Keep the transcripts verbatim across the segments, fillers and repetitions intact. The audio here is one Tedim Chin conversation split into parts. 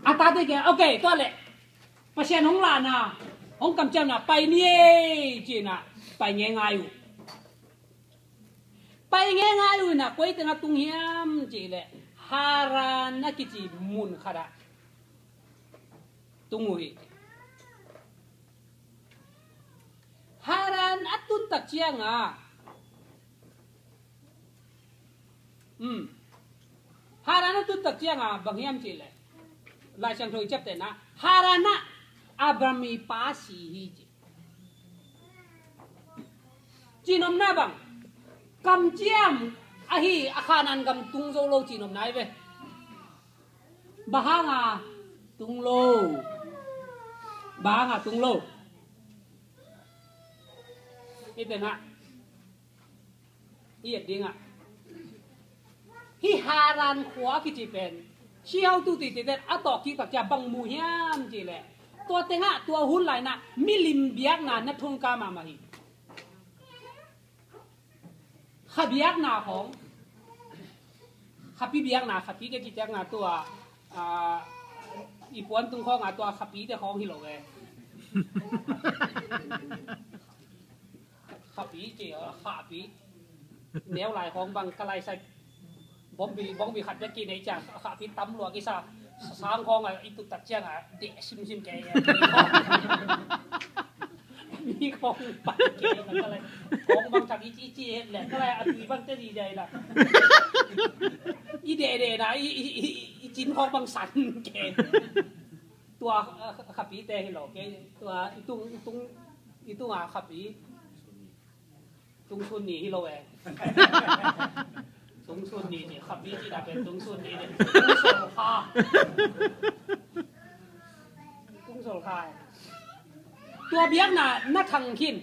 A tate kiangah, okay, tua leh Pasian hong lahna, hong kamciamna pai ni ei, ci-in ah pai ngeingai uh. Pai ngeingai uh in ah koi tengah tung hiam cih leh Haran a kici mun khatah tung uh hi. Haran a tun tak ciangah, um, Haran a tun tak ciangah bang hiam cih leh Lai Siangtho i ciaptehna, Haran ah Abraham i pa si hi ci. Cihnopna bang, kamciam ahi a Khanan gam tung zo lo cihnopna hi ve. Bang hanga tung lo? Bang hanga tung lo? Hih tengah i et dingah, hih Haran khua a kici pen, sihotu titite a tawh kik tak ciang bang mu hiam cih leh, tua tengah tua hun lai-in ah milim biakna na thungka mahmah hi. Kha biakna khawng, khapi biakna, khapi ka cih ciangah tua, ah, i puan tung khawngah tua khapite khawng hi lo ve. Khapi ci, ah, khapi. Neu lai khawng bang ka lai sai. Bawngbi, bawngbi khat bek kinei ciang, khapi tam lua kisa, sang khawngah i tut tak ciangah deh simsim kei. Mi khawng pan kei na ka lai. Khawng bang thak i ci, i ci het leh ka lai a tui bang te di dai la. I deh deh na, i, i, i, i cin khawng bang san kei. Tua, ah, khapite hi lo kei. Tua i tung, i tung, i tung a khapi. Tungsun ni hi lo e. Tungsun ni ci, khapi cihna pen tungsun ni ci. Tungsun kha. Tungsun kha. Tua biakna na thang khin.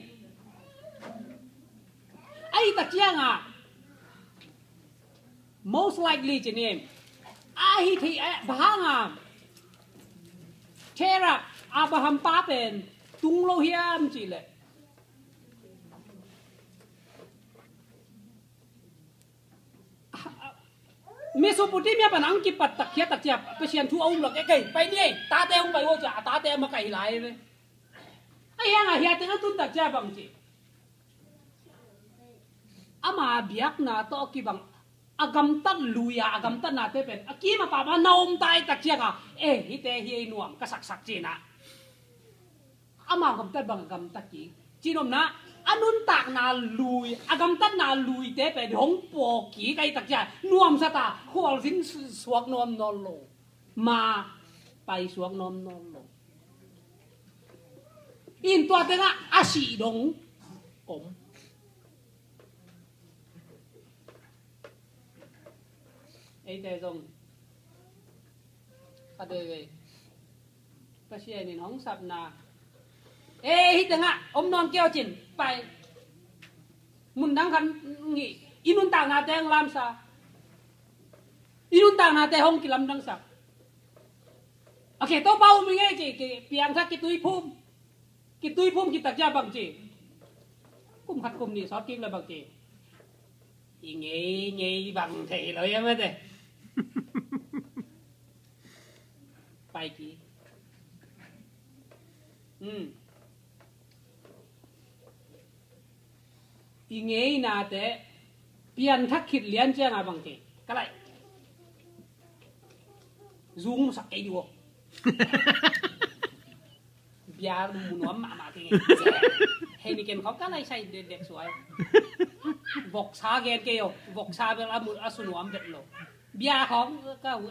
Ahi tak ciangah, most likely ci ni. Ahi thei, eh, bang hanga Terah, Abraham pa pen tung lo hiam cih leh, Mesopotamia pan ang kipat tak khia tak cia Pasian thu a um lak e, kei pai ni ei, tate hong pai uh cia, a tate a makaih lai ve. A hiang a hiate na tun tak cia bang ci. Ama biakna tawh kibang a gamtat lui a, a gamtatnate pen a kim a pam a na om ta ei tak ciangah, eh, hihte hi ei nuam ka saksak cihna. Ama gamtat bang a gamtat kik. Cihnopna, a nuntakna lui, a gamtatna luite pen hong pawk kik a hi tak ciang nuamsa ta, khualzin suak nuam nawn lo. Ma pai suak nuam nawn lo. In tua tengah a sih dong om. Eite zong khatvei Pasian in hong sapna, eh, hih tengah om nawn kei aw cin, pai. Mun dang khat ngih, i nuntaknate hong lamsa. I nuntaknate hong kilamdangsak. A kei Topa um i ngei ci, ki piangthak kituiphum. Kituiphum khit tak cia bang ci. Kum khat kum nih sawt kik le bang ci. I ngei ngei bang thei lo ia mate. Pai kik. Hmm. I ngeinate pianthak khit lian cianga bang ci. Ka lai. Zung sak kei di vo. Bia mu nuam mahmah kei ngei. Hei ni ken khawng ka lai sai dekdek suai. Voksa gen kei o. Voksa bel a mu a su nuam vet lo. Bia khawng ka